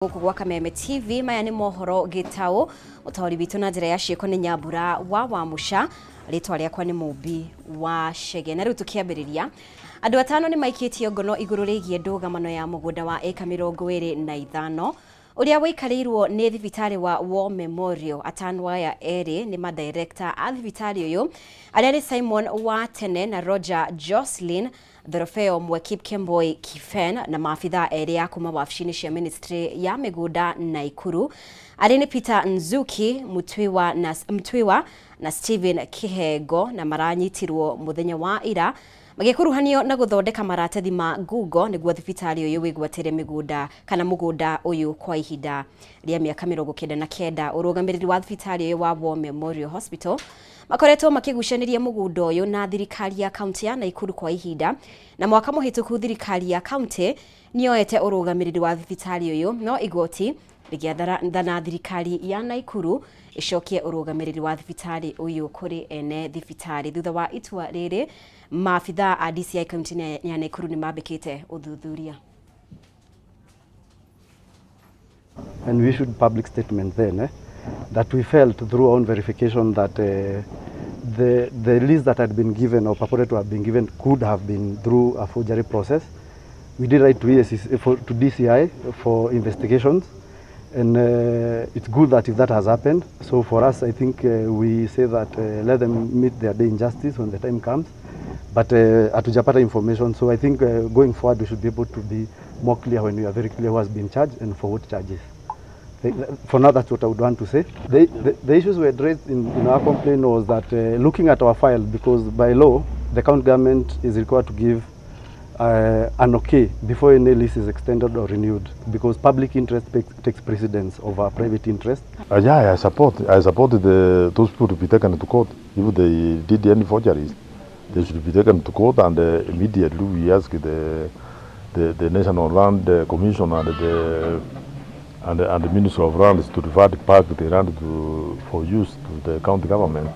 Gũkũ gwa Kameme TV, maya nĩ mohoro gĩtaũ. Mũtaũri witũ na njĩra ya ciĩko nĩ Nyambura wa Wamũca, rĩtwa rĩakwa nĩ Mũmbi wa Chege. Na rĩu tũkĩambĩrĩria, andũ atano nĩ maikĩtio ngono igũrũ rĩgiĩ ndũgamano ya mũgũnda wa ĩka 25 ũrĩa wĩikarĩirwo nĩ thibitarĩ wa War Memorial. Atano aya erĩ nĩ madirekta a thibitarĩ ũyũ arĩa nĩ Simon wa Tene na Roger Jocelyn Thorofeo ũmwe Kipkemboi Kifen na maabithaa erĩ a kuma wabici-inĩ cia ministry ya mĩgũnda Naikuru arĩ nĩ Peter Nzuki Mutwiwa na, Mtwiwa na Stephen Kihengo na maranyitirwo mũthenya wa ira magĩkuruhanio na gũthondeka maratathi ma ngungo nĩguo thibitarĩ ũyũ wĩgwatĩre mĩgũnda kana mũgũnda ũyũ kwa ihinda rĩa mĩaka 99. Ũrũgamĩrĩri wa thibitarĩ ũyũ wa War Memorial Hospital makoretwo makĩgucanĩria mũgũnda ũyũ na thirikari ya kaunti ya Naikuru kwa ihinda, na mwaka mũhĩtũku thirikari ya kaunti nĩyoete ũrũgamĩrĩri wa thibitarĩ ũyũ, no igoti rĩgĩathana thirikari ya Naikuru ĩcokie ũrũgamĩrĩri wa thibitarĩ ũyũ kũrĩ ene thibitarĩ. Thutha wa itua rĩrĩ, maabithaa a DCI kaunti ya Naikuru nĩmambĩkĩte ũthuthuria. And we issued public statement then that we felt through our own verification that the lease that had been given or purported to have been given could have been through a forgery process. We did write to EACC, to DCI for investigations, and it's good that if that has happened. So for us, I think we say that let them meet their day in justice when the time comes. But hatujapata information, so I think going forward we should be able to be more clear when we are very clear who has been charged and for what charges. For now, that's what I would want to say. The issues we addressed in our complaint was that looking at our file, because by law, the county government is required to give an okay before any lease is extended or renewed, because public interest takes precedence over private interest. Yeah, I support those people to be taken to court. If they did any forgeries, they should be taken to court, and immediately we ask the National Land Commission and the Ministry of Lands to revert back the land for use to the county government.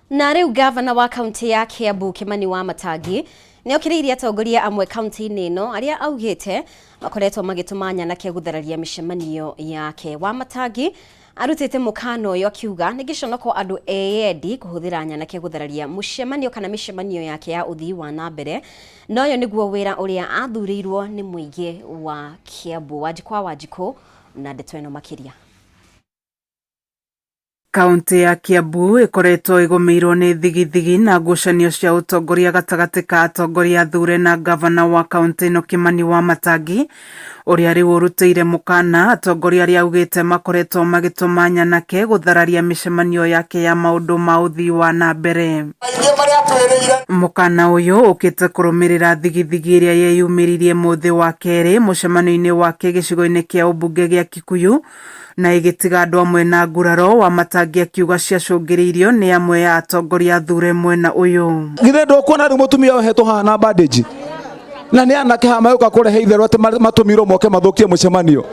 Na rĩu gavana wa kaunti ya Kiambu Kimani Wamatangi nĩ okĩrĩirie atongoria amwe kaunti-inĩ ĩno arĩa augĩte makoretwo magĩtũma nyanake gũthararia mĩcemanio yake. Wamatangi arutĩte mũkana ũyũ akiuga nĩ gĩconoko andũ eyendi kũhũthĩra nyanake gũthararia mũcemanio kana mĩcemanio yake ya ũthii wa na mbere, na ũyũ nĩguo wĩra ũrĩa athurĩirwo nĩ mũingĩ wa Kiambu. Wanjikũ wa Wanjikũ na ndeto ĩno makĩria. Kaunti ya Kiambu ĩkoretwo ĩgũmĩirwo nĩ thigithigi na ngucanio cia ũtongoria gatagatĩ ka atongoria athure na gavana wa kaunti ĩno Kimani Wamatangi, ũrĩa rĩu ũrutĩire mũkana atongoria arĩa augĩte makoretwo magĩtũma nyanake gũthararia mĩcemanio yake ya maũndũ ma ũthii wa na mbere. Mũkana ũyũ ũkĩte kũrũmĩrĩra thigithigi ĩrĩa yeyumĩririe mũthĩ wa kerĩ mũcemanio-inĩ wake gĩcigo-inĩ kĩa ũmbunge gĩa Kikuyu na ĩgĩtiga andũ amwe na nguraro. Wamatangi akiuga ciacũngĩrĩirio nĩ amwe ya atongoria athure mwena ũyũ. Githĩ ndũkuona rĩu mũtumia ũyũ hetwo haha na bandage na nĩ anake haha magĩũka kũrehe itherũ atĩ matũmirwo moke mathũkie mũcemanio.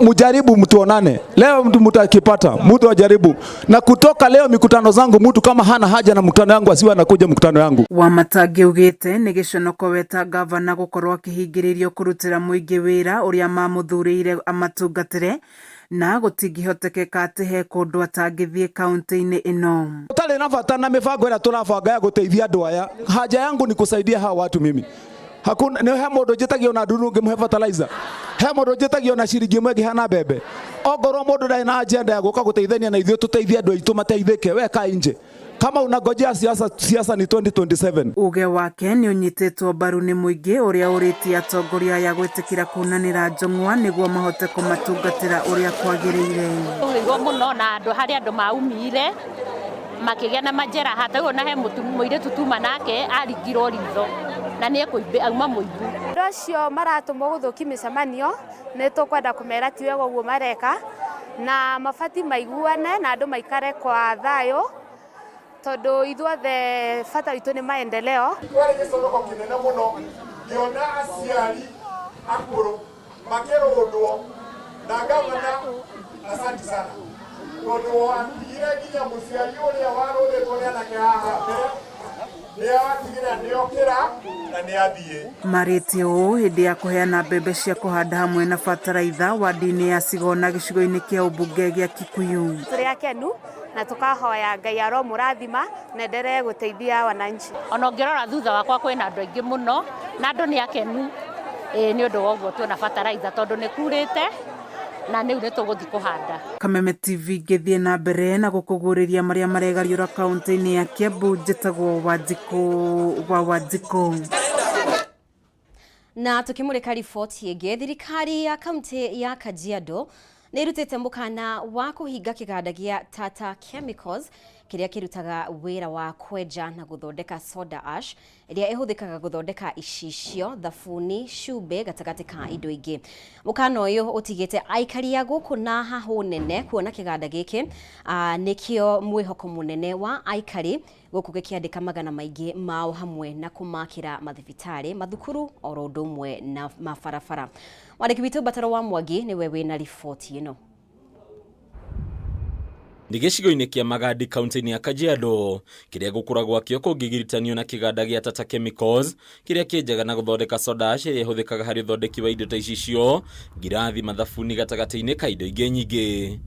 Mjaribu mtuonane leo, mtu mtakipata mtu ajaribu. Na kutoka leo mikutano zangu, mtu kama hana haja na mkutano yangu asiwe anakuja mkutano yangu. Wamatangi augĩte nĩ gĩconoko we ta gavana gũkorwo akĩhingĩrĩrio kũrutĩra mũingĩ wĩra ũrĩa mamũthurĩire amatungatĩre, na gũtingĩhotekeka atĩ he kũndũ atangĩthiĩ kaunti-inĩ ĩno. Utarĩ na bata na mĩbango ĩrĩa tũrabanga ya gũteithia andũ aya, haja yangu ni kusaidia hawa watu. Mimi hakuna nĩ he mũndũ njĩtagio na nduru ngĩmũhe fertilizer, he mũndũ njĩtagio na ciringi ĩmwe ngĩheana mbembe. Ongorwo mũndũ ndarĩ na agenda ya gũka gũteithania na ithuĩ tũteithie andũ aitũ mateithĩke, we kaa nje kama unangojea siasa. Siasa ni 2027. Uge wake nĩ ũnyitĩtwo mbaru nĩ mũingĩ ũrĩa ũrĩtie atongoria aya gwĩtĩkĩra kunanĩra njũng'wa nĩguo mahote kũmatungatĩra ũrĩa kwagĩrĩire. Tũhũrirwo mũno na andũ harĩ andũ maumire makĩgĩa na majeraha ta rĩu ona he mũirĩtu tuma nake aringirwo ritho na nĩ ekũimbi auma mũimbu. Andũ acio maratũmwo gũthũkia mĩcemanio nĩ tũkwenda kũmera ti wega ũguo mareka, na mabati maiguane na andũ maikare kwa thayũ, tondũ ithuothe bata witũ nĩ maendeleo. Kwarĩ gĩconoko kĩnene mũno ngĩona aciari akũrũ makĩrũndwo na gavana. Asanti sana tondũ watigire nginya mũciari ũrĩa warũthĩtwo nĩ anake haha mbere. Nĩ atigĩrĩra nĩ okĩra na nĩ athiĩ. Marĩtie ũũ hĩndĩ ya kũheana mbembe cia kũhanda hamwe na bataraitha wadi-inĩ ya Sigona gĩcigo-inĩ kĩa ũmbunge gĩa Kikuyu. Tũrĩ akenu na tukahoya Ngai aromũrathima na endelee gũteithia wananchi. Ona ũngĩrora thutha wakwa kwĩna andũ aingĩ mũno na andũ nĩ akenu ĩĩ nĩ ũndũ wa ũguo tuona bataraitha tondũ nĩ kurĩte na rĩu nĩ tũgũthiĩ kũhanda. Kameme TV ngĩthiĩ na mbere na gũkũguũrĩria marĩa maregariũra kaunti-inĩ ya Kiambu. Njĩtagwo Wanjikũ wa Wanjikũ. Na tukimurika riboti ĩngĩ, thirikari ya kaunti ya Kajiado nĩ ĩrutĩte mũkana wa kũhinga kĩganda gĩa Tata Chemicals kĩrĩa kĩrutaga wĩra wa kwenja na gũthondeka soda ash ĩrĩa ĩhũthĩkaga gũthondeka icicio, thabuni, cumbĩ gatagatĩ ka indo ingĩ. Mũkana ũyũ ũtigĩte aikari a gũkũ na hahũ nene kuona kĩganda gĩkĩ nĩkĩo mwĩhoko mũnene wa aikari gũkũ gĩkĩandĩka magana maingĩ mao hamwe na kũmakĩra mathibitarĩ, mathukuru oro ũndũ ũmwe na mabarabara. Mwandĩki witũ Bataro wa Mwangi nĩwe wĩna riboti ĩno. Nĩ gĩcigo-inĩ kĩa Magadi kaunti-inĩ ya Kajiado kĩrĩa gũkũra gwakĩo kũngĩgiritanio na kĩganda gĩa Tata Chemicals kĩrĩa kĩenjaga na gũthondeka soda ash ĩrĩa ĩhũthĩkaga harĩ ũthondeki wa indo ta icicio, ngirathi, mathabuni gatagatĩ-inĩ ka indo ingĩ nyingĩ.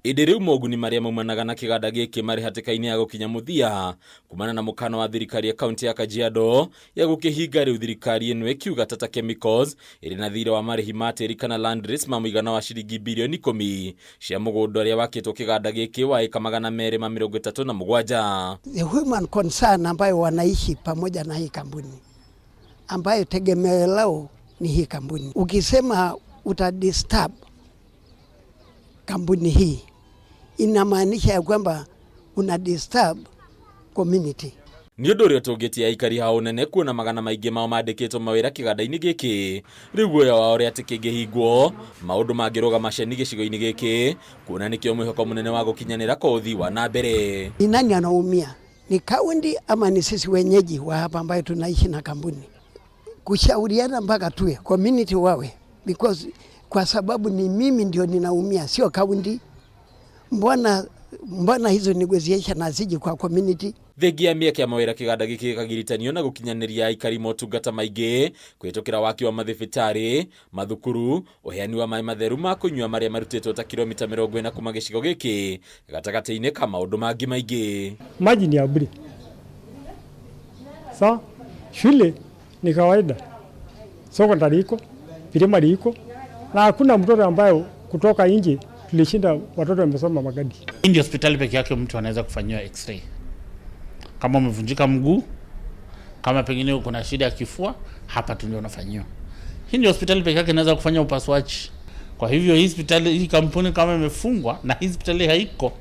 Ĩndĩ rĩu moguni marĩa maumanaga na kĩganda gĩkĩ marĩ hatĩka-inĩ ya gũkinya mũthia kumana na mũkana wa thirikari ya kaunti ya Kajiado ya gũkĩhinga. Rĩu thirikari ĩno ĩkiuga Tata Chemicals ĩrĩ na thirĩ wa marĩhi ma tĩri kana land rates ma mũigana wa ciringi bilioni 10 cia mũgũnda ũrĩa wakĩtwo kĩganda gĩkĩ wa ĩka 237. The human concern ambayo wanaishi pamoja na hii kampuni, ambayo tegemeo lao ni hii kampuni. Ukisema utadisturb kampuni hii, inamaanisha ya kwamba una disturb community. Nĩ ũndũ ũrĩa ũtũngĩtie aikari hao nene kuona magana maingĩ mao mandĩkĩtwo mawĩra kĩganda-inĩ gĩkĩ. Rĩu guoya wao ũrĩa atĩ kĩngĩhingwo maũndũ mangĩrũgama ceni gĩcigo-inĩ gĩkĩ kuona nĩkĩo mwĩhoko mũnene wa gũkinyanĩra kwa ũthii wa na mbere. Ni nani anaumia? Ni kaunti ama ni sisi wenyeji wa hapa ambayo tunaishi na kampuni? Kushauriana mpaka tuwe community wawe, because kwa sababu ni mimi ndio ninaumia, sio kaunti. Mbona hizo negotiation haziji kwa community? Thengia mĩeke ya mawĩra, kĩganda gĩkĩ gĩkagiritanio na gũkinyanĩria aikari motungata maingĩ kũhĩtũkĩra waki wa mathibitarĩ, mathukuru, ũheani wa maĩ matheru ma kũnyua marĩa marutĩtwo ta kilomita 40 kuma gĩcigo gĩkĩ gatagatĩ-inĩ ka maũndũ mangĩ maingĩ. Maji ni ya bure. Sawa? Shule ni kawaida, sekondari iko, primary iko, na hakuna mtoto ambayo kutoka nje tulishinda watoto wamesoma Magadi. Hii ndio hospitali peke yake mtu anaweza kufanyiwa x-ray. Kama umevunjika mguu, kama pengine uko na shida ya kifua, hapa tu ndio unafanyiwa. Hii ndio hospitali peke yake inaweza kufanya upasuaji. Kwa hivyo hii hospitali, hii kampuni kama imefungwa na hii hospitali haiko,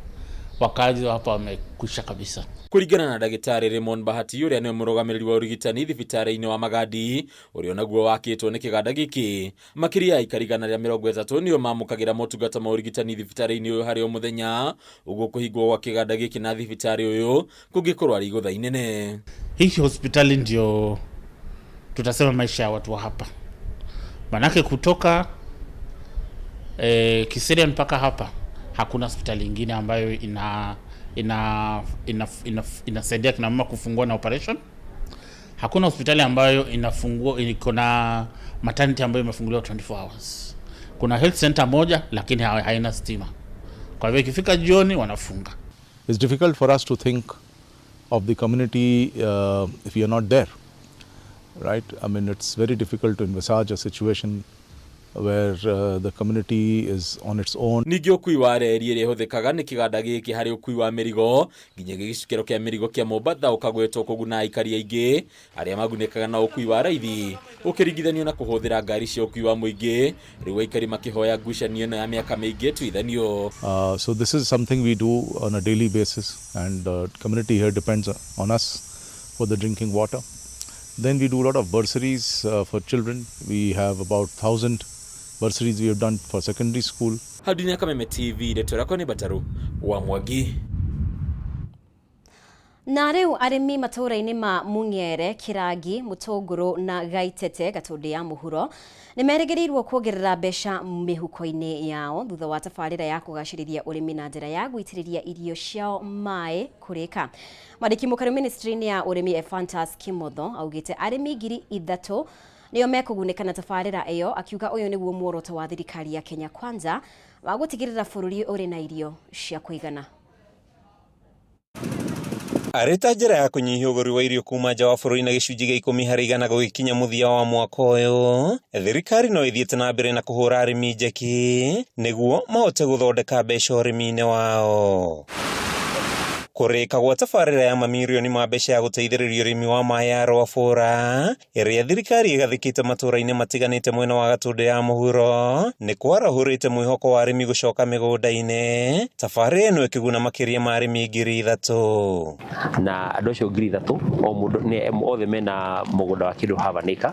wakazi wa hapa wamekwisha kabisa. Kũringana na ndagĩtarĩ Raymond Bahati ũrĩa nĩwe mũrũgamĩrĩri wa ũrigitani thibitarĩ-inĩ wa Magadi ũrĩa onaguo wakĩtwo nĩ kĩganda gĩkĩ, makĩria ya aikari 130 nĩo mamũkagĩra motungata ma ũrigitani thibitarĩ-inĩ ũyũ harĩ o mũthenya, ũguo kũhingwo gwa kĩganda gĩkĩ na thibitarĩ ũyũ kũngĩkorwo arĩ igũtha inene. Hii hospitali ndio tutasema maisha ya watu wa hapa, manake kutoka Kiserian mpaka hapa hakuna hospitali ingine ambayo ina inasaidia kina mama kufungua na operation. Hakuna hospitali ambayo inafungua, iko na maternity ambayo imefunguliwa 24 hours. Kuna health center moja lakini haina stima, kwa hivyo ikifika jioni wanafunga. It's difficult for us to think of the community if we are not there, right? I mean, it's very difficult to envisage a situation where the community is on its own. Ningĩ ũkui wa reri ĩrĩa ĩhũthĩkaga nĩ kĩganda gĩkĩ harĩ ũkui wa mĩrigo nginya gĩcukĩro kĩa mĩrigo kĩa Mombatha ũkagwetwo kũguna aikari aingĩ arĩa magunĩkaga na ũkui wa raithi ũkĩringithanio na kũhũthĩra ngari cia ũkui wa mũingĩ. Rĩu aikari makĩhoya ngucanio ĩno ya mĩaka mĩingĩ ĩtuithanio. So this is something we do on a daily basis, and community here depends on us for the drinking water. Then we do a lot of bursaries for children. We have about 1,000 bursaries we have done for secondary school. Hau ya Kameme TV, ndeto yakwa nĩ Bataru wa Mwangi. Na rĩu arĩmi matũũra-inĩ ma Mung'ere, Kĩrangi, Mũtũngũrũ na Gaitete Gatũndũ ya Mũhuro nĩ merĩgĩrĩirwo kuongerera mbeca mĩhuko-inĩ yao thutha wa tabarĩra ya kũgacĩrithia ũrĩmi na njĩra ya gũitĩrĩria irio ciao maĩ kũrĩka. Mwandĩki mũkaru ministry-inĩ ya ũrĩmi Ephantus Kimotho augĩte arĩmi 3,000 nĩo mekũgunĩka na tabarĩra ĩyo, akiuga ũyũ nĩguo muoroto wa thirikari ya Kenya Kwanza wa gũtigĩrĩra bũrũri ũrĩ na irio cia kũigana. Arĩ ta njĩra ya kũnyihia ũgũri wa irio kuma nja wa bũrũri na gĩcunjĩ gĩa 10% gũgĩkinya mũthia wa mwaka ũyũ, thirikari no ĩthiĩte na mbere na kũhũra arĩmi njeki nĩguo mahote gũthondeka mbeca ũrĩmi-inĩ wao. Kũrĩka gwa tabarĩra ya mamirioni ma mbeca ya gũteithĩrĩria ũrĩmi wa maĩ ya Rwabũra ĩrĩa thirikari ĩgathĩkĩte matũũra-inĩ matiganĩte mwena wa Gatũndũ ya Mũhuro nĩ kwarahũrĩte mwĩhoko wa arĩmi gũcoka mĩgũnda-inĩ, tabarĩra ĩno ĩkĩguna makĩria ma arĩmi 3,000. Na andũ acio 3,000 o mũndũ nĩ othe mena mũgũnda wa kĩndũ half an acre,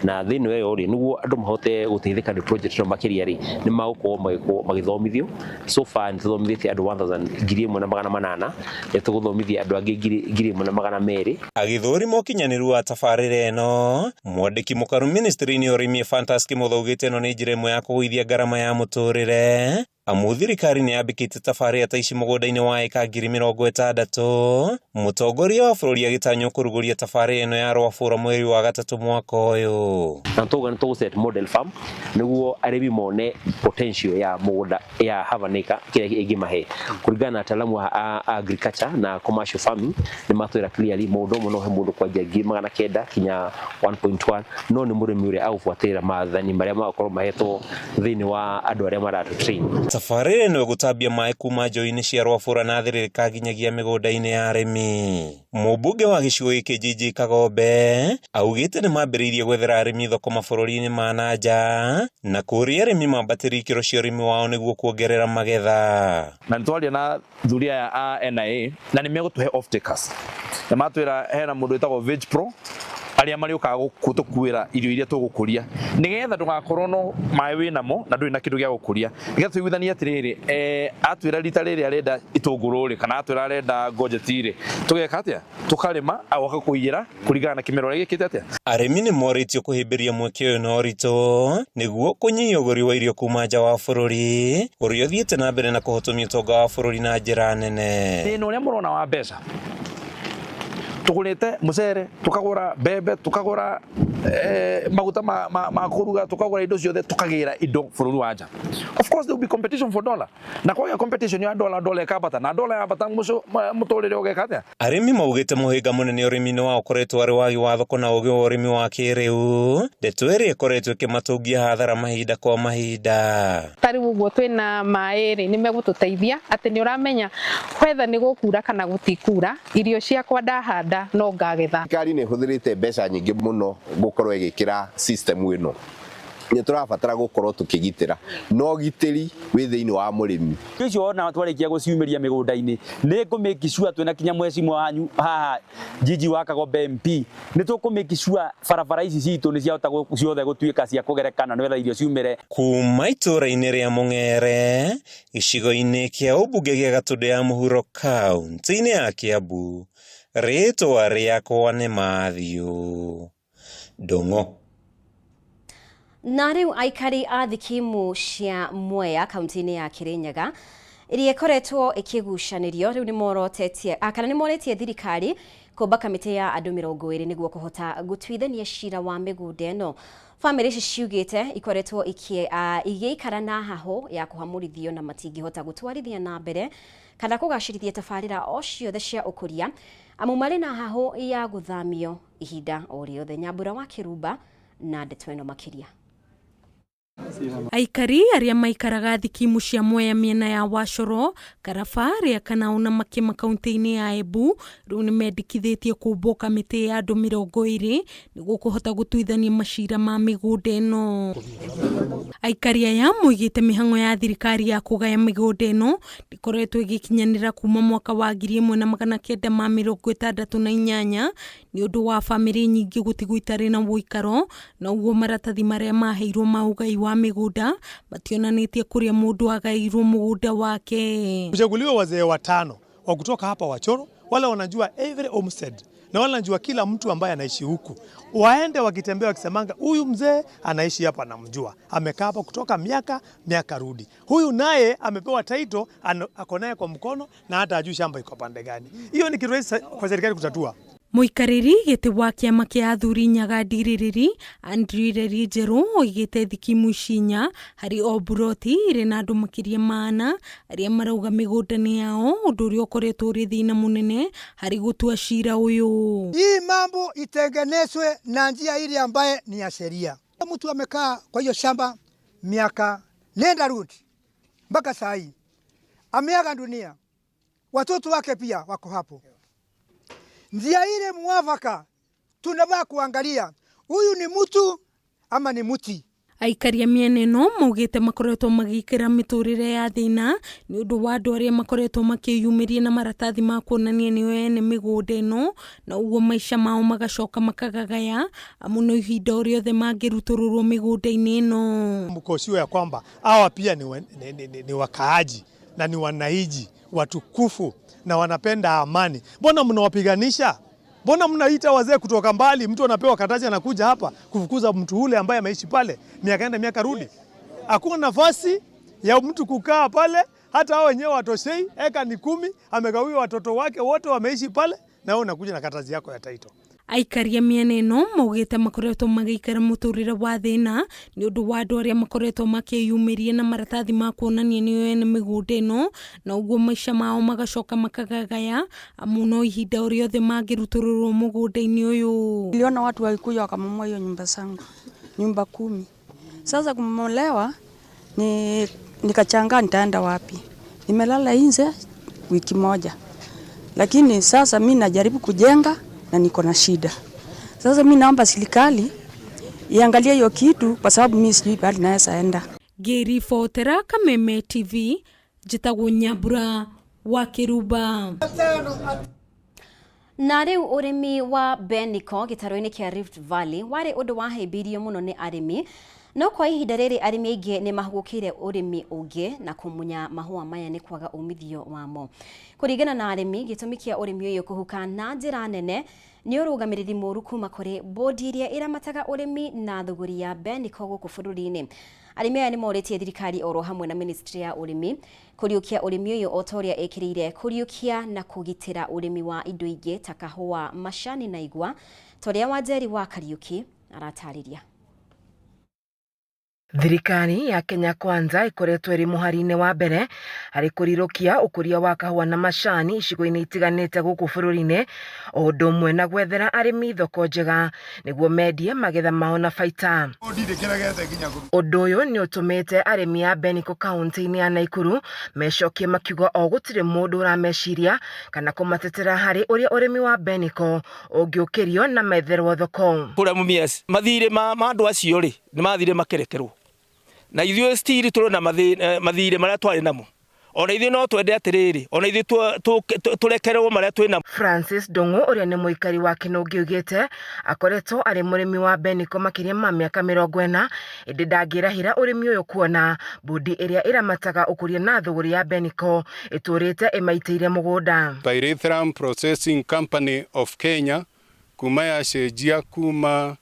na thĩinĩ wa ĩyo rĩ, nĩguo andũ mahote gũteithĩka nĩ project ĩno makĩria rĩ, nĩ magũkorwo magĩthomithio. So far nĩ tũthomithĩtie andũ 1,800, nĩ tũgũthomithia andũ angĩ 1,200. Agĩthũrima ũkinyanĩru wa tabarĩra ĩno, mwandĩki mũkaru ministry-inĩ ya ũrĩmi Ephantus Kimotho augĩte ĩno nĩ njĩra ĩmwe ya kũgũithia ngarama ya mũtũrĩre, amu thirikari nĩ yambĩkĩte tabarĩra ta ici mũgũnda-inĩ wa ĩka 60,000. Mũtongoria wa bũrũri agĩtanywo kũrugũria tabarĩra ĩno ya Rwabũra mweri wa gatatũ mwaka ũyũ. Na tũgũ nĩ tũgũ set model farm nĩguo arĩmi mone potential ya mũgũnda ya half an acre kĩrĩa ĩngĩmahe. Kũringana na ataalamu a agriculture na commercial farming nĩ matwĩra clearly mũgũnda ũmwe no ũhe mũndũ kwanjia 900,000 kinya 1.1, no nĩ mũrĩmi ũrĩa agũbuatĩrĩra maathani marĩa magakorwo mahetwo thĩinĩ wa andũ arĩa maratũ train. Tabarĩra ĩno ĩgũtambia maĩ kuma njũĩ-inĩ cia Rwabũra na thĩrĩrĩka nginyagia mĩgũnda-inĩ ya arĩmi. Mũmbunge wa gĩcigo gĩkĩ Njinji Kagombe augĩte nĩ mambĩrĩirie gwethera arĩmi thoko mabũrũri-inĩ ma na nja na kũria arĩmi mambatĩrie ikĩro cia ũrĩmi wao nĩguo kuongerera magetha. Na nĩtwaria na thuri aya a NIA na nĩ megũtũhe off takers, na matwĩra hena mũndũ wĩtagwo Veg Pro arĩa marĩũkaga gũtũkuĩra irio iria tũgũkũria nĩgetha ndũgakorwo no maĩ wĩnamo na ndũrĩ na kĩndũ gĩa gũkũria, nĩgetha tũiguithanie atĩrĩrĩ, atwĩra rita rĩrĩ arenda itũngũrũ rĩ, kana atwĩra arenda ngojeti rĩ, tũgeka atĩa? Tũkarĩma agoka kũiyĩra kũringana na kĩmera ũrĩa gĩkĩte atĩa. Arĩmi nĩ morĩtio kũhĩmbĩria mweke ũyũ na ũritũ nĩguo kũnyihia ũgũri wa irio kuma nja wa bũrũri ũrĩa ũthiĩte na mbere na kũhotomia ũtonga wa bũrũri na njĩra nene. Thĩna ũrĩa mũrona wa mbeca, tũgũrĩte mũcere, tũkagũra mbembe, tũkagũra maguta ma kũruga, tũkagũra indo ciothe, tũkagĩra indo bũrũri wa nja. Of course there will be competition for dollar, na kwagĩa competition ya dollar, dollar ĩkambata, na dollar yambata mũtũrĩre ũgeka atĩa? Arĩmi maugĩte mũhĩnga mũnene ũrĩmi-inĩ wao ũkoretwo arĩ wagi wa thoko na ũgĩ wa ũrĩmi wa kĩrĩu, ndeto ĩrĩa ĩkoretwo ĩkĩmatũngia hathara mahinda kwa mahinda. Ta rĩu ũguo twĩna maĩ rĩ, nĩ megũtũteithia atĩ nĩ ũramenya whether nĩ gũkura kana gũtikura, irio ciakwa ndahanda no ngagetha. Thirikari nĩ ĩhũthĩrĩte mbeca nyingĩ mũno gũkorwo ĩgĩkĩra system ĩno. Nĩ tũrabatara gũkorwo tũkĩgitĩra, no ũgitĩri wĩ thĩinĩ wa mũrĩmi. Icio wona twarĩkia gũciumĩria mĩgũnda-inĩ, nĩ ngũ-make sure twĩna kinya mheshimiwa wanyu haha Njinji wa Kagombe MP, nĩ tũkũ-make sure barabara ici citũ nĩ ciahota ciothe gũtuĩka cia kũgerekana nĩgetha irio ciumĩre. Kuma itũũra-inĩ rĩa Mũng'ere, gĩcigo-inĩ kĩa ũmbunge gĩa Gatũndũ ya Mũhuro kaunti-inĩ ya Kiambu, rĩtwa rĩakwa nĩ Matthew Ndung'u. Na rĩu aikari a thikimu cia Mwea kaunti-inĩ ya Kirinyaga iria ĩkoretwo ĩkĩgucanĩrio rĩu nĩmorotetie kana nĩmoretie thirikari kũmba kamĩtĩ ya andũ 20 nĩguo kũhota gũtuithania cira wa mĩgũnda ĩno. Bamĩrĩ ici ciugĩte ikoretwo igĩikara na hahũ ya kũhamũrithio na matingĩhota gũtwarithia na mbere kana kũgacĩrithia tabarĩra o ciothe cia ũkũria amu marĩ na hahũ ya gũthamio ihinda o rĩothe. Nyambura wa Kĩrumba na ndeto ĩno makĩria. Aikari arĩa maikaraga thikimu cia Mwea mĩena ya Wacoro, Karaba, Rĩa Kanao na Makĩma kaunti-inĩ ya Embu rĩu nĩmendekithĩtie kũmbwo kamĩtĩ ya andũ 20 nĩguo kũhota gũtuithania macira ma mĩgũnda ĩno. Aikari aya moigĩte mĩhang'o ya thirikari ya kũgaya mĩgũnda ĩno ndĩkoretwo ĩgĩkinyanĩra kuma mwaka wa 1968 nĩ ũndũ wa bamĩrĩ nyingĩ gũtigwo itarĩ na ũikaro, na ũguo maratathi marĩa maheirwo ma ũgai wa mĩgũnda mationanĩtie kũrĩa mũndũ agaĩirwo mũgũnda wake. Kuchaguliwa wazee watano wa kutoka hapa Wachoro, wale wanajua every homestead na wale wanajua kila mtu ambaye anaishi huku, waende wakitembea wakisemanga, huyu mzee anaishi hapa, namjua, amekaa hapa kutoka miaka miaka rudi. Huyu naye amepewa title, ako naye kwa mkono na hata ajui shamba iko pande gani. Hiyo ni kitu rahisi kwa serikali kutatua. Mũikarĩri gĩtĩ wa kĩama kĩa athuri Nyaga Ndirĩrĩri Andrew Ireri Njerũ oigĩte thikimu ici inya harĩ o mburoti irĩ na andũ makĩria ma ana arĩa marauga mĩgũnda nĩ yao, ũndũ ũrĩa ũkoretwo ũrĩ thĩna mũnene harĩ gũtua cira ũyũ. Hii mambo itengenezwe na njia ile ambaye ni ya sheria. Mtu amekaa kwa hiyo shamba miaka nenda rudi mpaka saa hii ameaga dunia, watoto wake pia wako hapo. Njia ile muwafaka tunavaa kuangalia huyu ni mtu ama ni muti. Aikari a mĩena ĩno maugĩte makoretwo magĩikara mĩtũrĩre ya thĩna nĩ ũndũ wa andũ arĩa makoretwo makĩyumĩria na maratathi ma kuonania nĩo ene mĩgũnda ĩno, na ũguo maica mao magacoka makagagaya amu no ihinda o rĩothe mangĩrutũrũrwo mĩgũnda-inĩ ĩno. Mkoshiwe ya kwamba hawa pia ni wakaaji na ni wananchi watukufu na wanapenda amani. Mbona mnawapiganisha? Mbona mnaita wazee kutoka mbali? Mtu anapewa karatasi anakuja hapa kufukuza mtu ule ambaye ameishi pale miaka nenda miaka rudi. Hakuna nafasi ya mtu kukaa pale, hata hao wenyewe watoshei. Eka ni 10, amegawiwa watoto wake wote wameishi pale, na wewe unakuja na karatasi yako ya title. Aikari a mĩena ĩno maugĩte makoretwo magĩikara mũtũrĩre wa thĩna nĩ ũndũ wa andũ arĩa makoretwo makĩyumĩria na maratathi ma kuonania nĩo ene mĩgũnda ĩno, na ũguo maica mao magacoka makagagaya amu no ihinda o rĩothe mangĩrutũrũrwo mũgũnda-inĩ ũyũ. Niliona watu walikuja wakabomoa hiyo nyumba zangu, nyumba 10. Sasa kubomolewa nikachangaa nitaenda wapi. Nimelala nje wiki moja, lakini sasa mimi najaribu kujenga na niko na shida. Sasa mimi naomba serikali iangalie hiyo kitu kwa sababu mimi sijui pahali naweza enda. Ngĩribotera Kameme TV, njĩtagwo Nyambura wa Kĩrumba. Na rĩu ũrĩmi wa Beniko gĩtarũ-inĩ kĩa Rift Valley warĩ ũndũ wahĩmbĩirio mũno nĩ arĩmi, no kwa ihinda rĩrĩ arĩmi aingĩ nĩ mahũgũkĩire ũrĩmi ũngĩ na kũmunya mahũa maya nĩ kwaga umithio wamo. Kũringana na arĩmi, gĩtũmi kĩa ũrĩmi ũyũ kũhuka na njĩra nene nĩ ũrũgamĩrĩri mũũru kuma kũrĩ bodi ĩrĩa ĩramataga ũrĩmi na thũgũri ya Beniko gũkũ bũrũri-inĩ. Arĩmi aya nĩ morĩtie thirikari oro hamwe na ministry ya ũrĩmi kũriũkia ũrĩmi ũyũ o ta ũrĩa ĩkĩrĩire kũriũkia na kũgitĩra ũrĩmi wa indo ingĩ ta kahũa, macani na igwa, ta ũrĩa Wanjeri wa Kariũki aratarĩria. Thirikari ya Kenya Kwanza ikoretwo ĩrĩ mũhari-inĩ wa mbere harĩ kũrirũkia ũkũria wa kahũa na macani icigo-inĩ itiganĩte gũkũ bũrũri-inĩ, o ũndũ ũmwe na gwethera arĩmi thoko njega nĩguo mendie magetha mao na baita. Ũndũ ũyũ nĩ ũtũmĩte arĩmi a Beniko kaunti-inĩ ya Naikuru mecokie makiuga o gũtirĩ mũndũ ũrameciria kana kũmatetera harĩ ũrĩa ũrĩmi wa Beniko ũngĩũkĩrio na metherwo thoko. Kũrĩa Mumias mathirĩ ma andũ acio rĩ nĩ mathirĩ makerekerwo, na ithuĩ still tũrĩ na mathirĩ marĩa twarĩ namo, ona ithuĩ no twende atĩrĩrĩ, ona ithuĩ tũrekerwo marĩa twĩ namo. Francis Ndung'u ũrĩa nĩ mũikari wa Kĩnũngĩ oigĩte akoretwo arĩ mũrĩmi wa Beniko makĩria ma mĩaka 40, ĩndĩ ndangĩrahĩra ũrĩmi ũyũ kuona bodi ĩrĩa ĩramataga ũkũria na thũgũrĩ ya Beniko ĩtũrĩte ĩmaitĩire mũgũnda. Pyrethrum Processing Company of Kenya kuma yacenjia kuma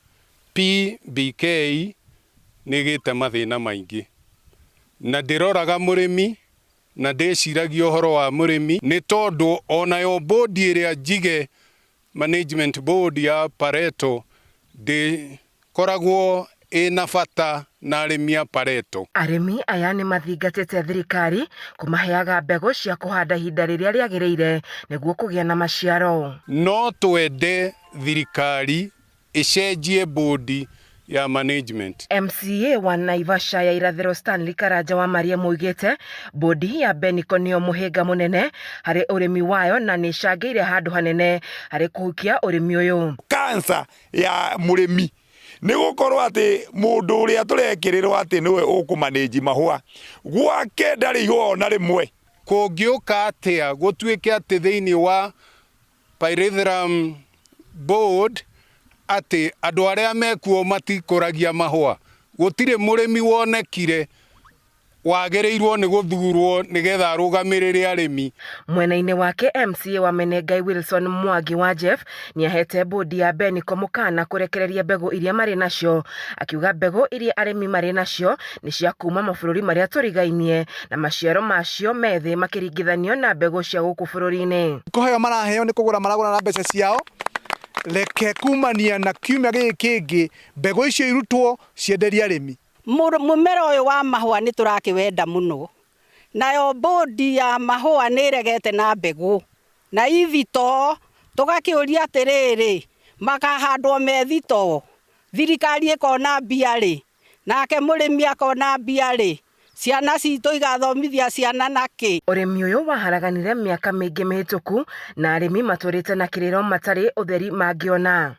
PBK nĩgĩte mathĩna maingĩ, na ndĩroraga mũrĩmi na ndĩciragia ũhoro wa mũrĩmi, nĩ tondũ onayo bodi ĩrĩa njige management board ya Pareto ndĩkoragwo ĩna bata na arĩmi a Pareto. Arĩmi aya nĩ mathingatĩte thirikari kũmaheaga mbegũ cia kũhanda ihinda rĩrĩa rĩagĩrĩire nĩguo kũgĩa na maciaro. No twende thirikari ĩcenjie bodi ya management. MCA wa Naivasha ya Irathĩro Stanley Karanja wa Maria moigĩte bodi ya Beniko nĩyo mũhĩnga mũnene harĩ ũrĩmi wayo na nĩ ĩcangĩire handũ hanene harĩ kũhukia ũrĩmi ũyũ. Kansa ya mũrĩmi nĩ gũkorwo atĩ mũndũ ũrĩa tũrekĩrĩrwo atĩ nĩwe ũkũmanĩnji mahũa gwake ndarĩ ihũa ona rĩmwe. Kũngĩũka atĩa gũtuĩke atĩ thĩinĩ wa Pyrethrum board atĩ andũ arĩa mekuo matikũragia mahũa, gũtirĩ mũrĩmi wonekire wagĩrĩirwo nĩ gũthurwo nĩgetha arũgamĩrĩre arĩmi. Mwena-inĩ wake MCA wa Menengai Wilson Mwangi wa Jeff nĩahete bũndi ya Beniko mũkana kũrekereria mbegũ iria marĩ nacio, akiuga mbegũ iria arĩmi marĩ nacio nĩ cia kuma mabũrũri marĩa tũrigainie na maciaro macio me thĩ makĩringithanio na mbegũ cia gũkũ bũrũri-inĩ. Kũheo maraheo nĩ kũgũra maragũra na mbeca ciao, reke kumania na kiumia gĩkĩ kĩngĩ mbegũ icio irutwo cienderie arĩmi. Mũmera ũyũ wa mahũa nĩ tũrakĩwenda mũno, nayo mbũndi ya mahũa nĩ ĩregete na mbegũ na ithitoo, tũgakĩũria atĩrĩrĩ, makahandwo me thitoo, thirikari ĩkona mbia rĩ, nake mũrĩmi akona mbia rĩ, ciana citũ igathomithia ciana na kĩ? Ũrĩmi ũyũ waharaganire mĩaka mĩingĩ mĩhĩtũku na arĩmi matũrĩte na kĩrĩro matarĩ ũtheri mangĩona.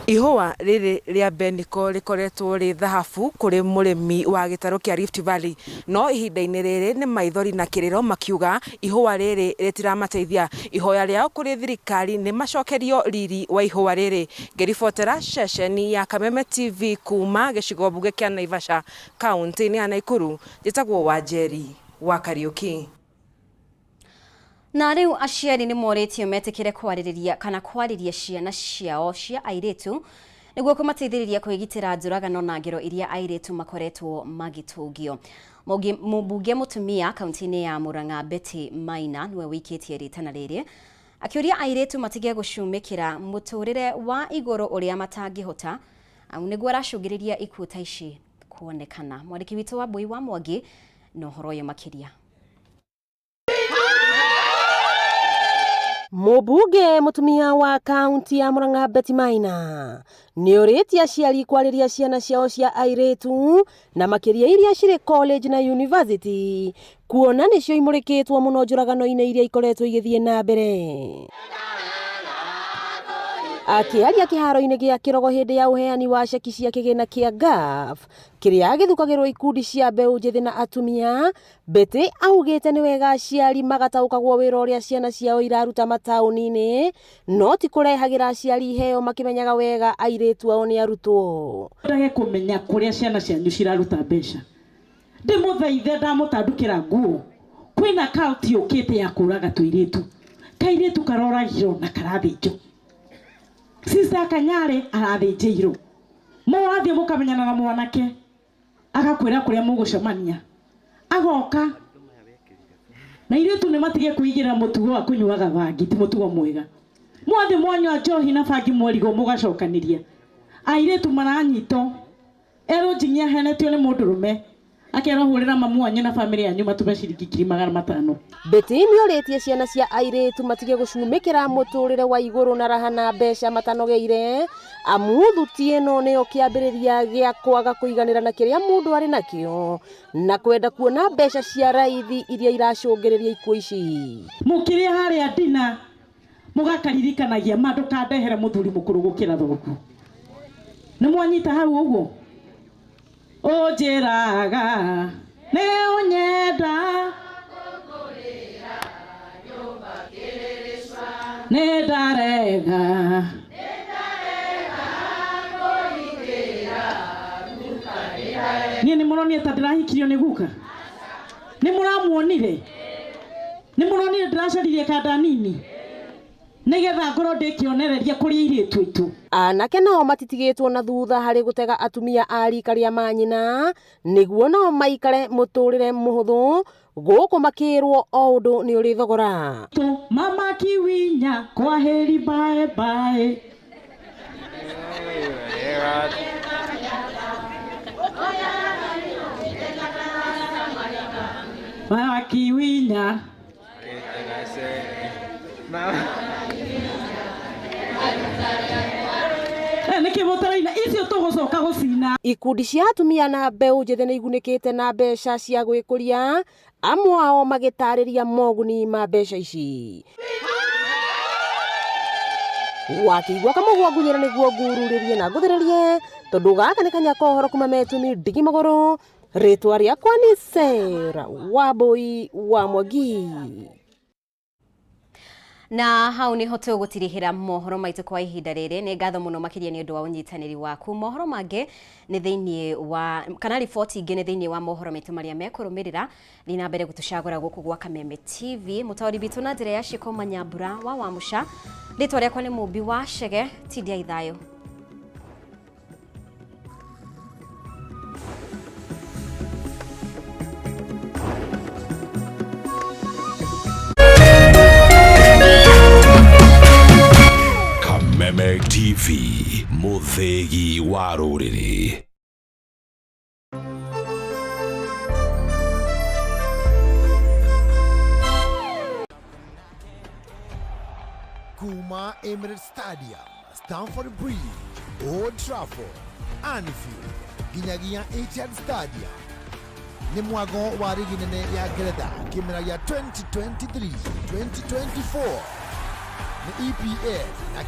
Ihũa rĩrĩ rĩa Beniko rĩkoretwo rĩ thahabu kũrĩ mũrĩmi wa gĩtarũ kĩa Rift Valley, no ihinda-inĩ rĩrĩ nĩ maithori na kĩrĩro makiuga ihũa rĩrĩ rĩtiramateithia. Ihoya rĩao kũrĩ thirikari nĩ macokerio riri wa ihũa rĩrĩ. Ngĩribotera ceceni ya Kameme TV kuma gĩcigo mbunge kĩa Naivasha, Kauntĩ-inĩ ya Naikuru, njĩtagwo Wanjeri wa Kariũki. Na rĩu aciari nĩ morĩtio metĩkĩre kwarĩrĩria kana kwarĩria ciana ciao cia airĩtu nĩguo kũmateithĩrĩria kwĩgitĩra njũragano na ngero iria airĩtu makoretwo magĩtũngio. Mũmbunge mũtumia kaunti-inĩ ya Murang'a Betty Maina nĩwe wĩikĩtie rĩtana rĩrĩ akĩũria airĩtu matige gũcumĩkĩra mũtũrĩre wa igũrũ ũrĩa matangĩhota amu nĩguo aracũngĩrĩria ikuũ ta ici kuonekana. Mwandĩki witũ wa Mbui wa Mwangi na ũhoro ũyũ makĩria. Mũmbunge mũtumia wa kaunti ya Murang'a Betty Maina nĩ ũrĩtie aciari kwarĩria ciana ciao cia airĩtu na makĩria iria cirĩ college na university kuona nĩcio imũrĩkĩtwo mũno njũragano-inĩ iria ikoretwo igĩthiĩ na mbere. Akĩaria kĩharo-inĩ gĩa Kĩrogo hĩndĩ ya ũheani wa ceki cia kĩgĩna kĩa GAF kĩrĩa gĩthukagĩrwo ikundi cia mbeũ njĩthĩ na atumia, Betty augĩte nĩ wega aciari magataũkagwo wĩra ũrĩa ciana ciao iraruta mataũni-inĩ no ti kũrehagĩra aciari iheo makĩmenyaga wega airĩtu ao nĩ arutwo. Ndage kũmenya kũrĩa ciana cianyu ciraruta mbeca. Ndĩmũthaithe ndamũtandukĩra nguo. Kwĩna cult yũkĩte ya kũraga tũirĩtu. Kairĩtu karoragirwo na karathĩnjwo. Sister Kanyarĩ arathĩnjĩirwo. Mũrathiĩ mũkamenyana na mwanake agakwĩra kũrĩa mũgũcemania. Agoka na airĩtu nĩ matige kwĩigĩra mũtugo wa kũnyuaga bangi, ti mũtugo mwega. Mwathiĩ mwanyua njohi na bangi mwarigwo mũgacokanĩria. Airĩtu maranyitwo Erwo Njing'i ahenetio nĩ mũndũrũme akerwo hũrĩra mamu wanyu na bamĩrĩ yanyu matũme ciringi 500,000. Betty nĩorĩtie ciana cia airĩtu matige gũcumĩkĩra mũtũrĩre wa igũrũ na raha na mbeca matanogeire amu thuti ĩno nĩyo kĩambĩrĩria gĩa kwaga kũiganĩra na kĩrĩa mũndũ arĩ nakĩo na kwenda kuona mbeca cia raithi iria iracũngĩrĩria ikuũ ici. Mũkĩrĩa harĩa dinner Mũgakaririkanagia ma ndũkandehere mũthuri mũkũrũ gũkĩra thoguo. Nĩ mwanyita hau ũguo? Ũnjĩraga nĩ ũnyenda nĩ ndarega niĩ nĩ mũronire ta ndĩrahikirio nĩ guka? Nĩ mũramuonire? Nĩ mũronire ndĩracaririe kanda nini nĩgetha ngorwo ndĩ kĩonereria kũrĩ airĩtu aitũ. Anake nao matitigĩtwo na thutha harĩ gũtega atumia a rika rĩa manyina nĩguo nao maikare mũtũrĩre mũhũthũ gũkũ makĩrwo o ũndũ nĩ ũrĩ thogora. Mama Kiwinya, kwaheri bye bye. Mama Kiwinya. Nĩkĩ mũtaraina icio tũgũcoka gũcina. Ikundi cia atumia na mbeũ njĩthĩ nĩ igunĩkĩte na mbeca cia gwĩkũria Amwe ao magĩtarĩria moguni ma mbeca ici. Wakĩigua kamũgwa ngunyĩra nĩguo ngururĩrie na ngũthĩrĩrie tondũ gaka nĩ kanya ka ũhoro kuma metumi ndigi magũrũ rĩtwa rĩakwa nĩ Sarah Wambui wa Mwangi. Na hau niho tũgũtirihĩra mohoro maitũ kwa ihinda rĩrĩ. Nĩ ngatho mũno makĩria nĩ ũndũ wa ũnyitanĩri waku. Mohoro mangĩ nĩ thĩinĩ wa kana riboti ingĩ nĩ thĩinĩ wa mohoro maitũ marĩa mekũrũmĩrĩra. Thiĩ na mbere gũtũcagũra gũkũ gwa Kameme TV. Mũtaũri witũ na njĩra ya ciĩko Manyambura wa Wamũca. Rĩtwa rĩakwa nĩ Mũmbi wa Chege. Tindiai thayũ. Kameme TV, mũthĩgi wa rũrĩrĩ. Kuma Emirates Stadium, Stamford Bridge, Old Trafford, Anfield, nginyagia Etihad Stadium. Nĩ mwago wa rigi nene ya Ngeretha kĩmera gĩa 2023-2024 nĩ EPL na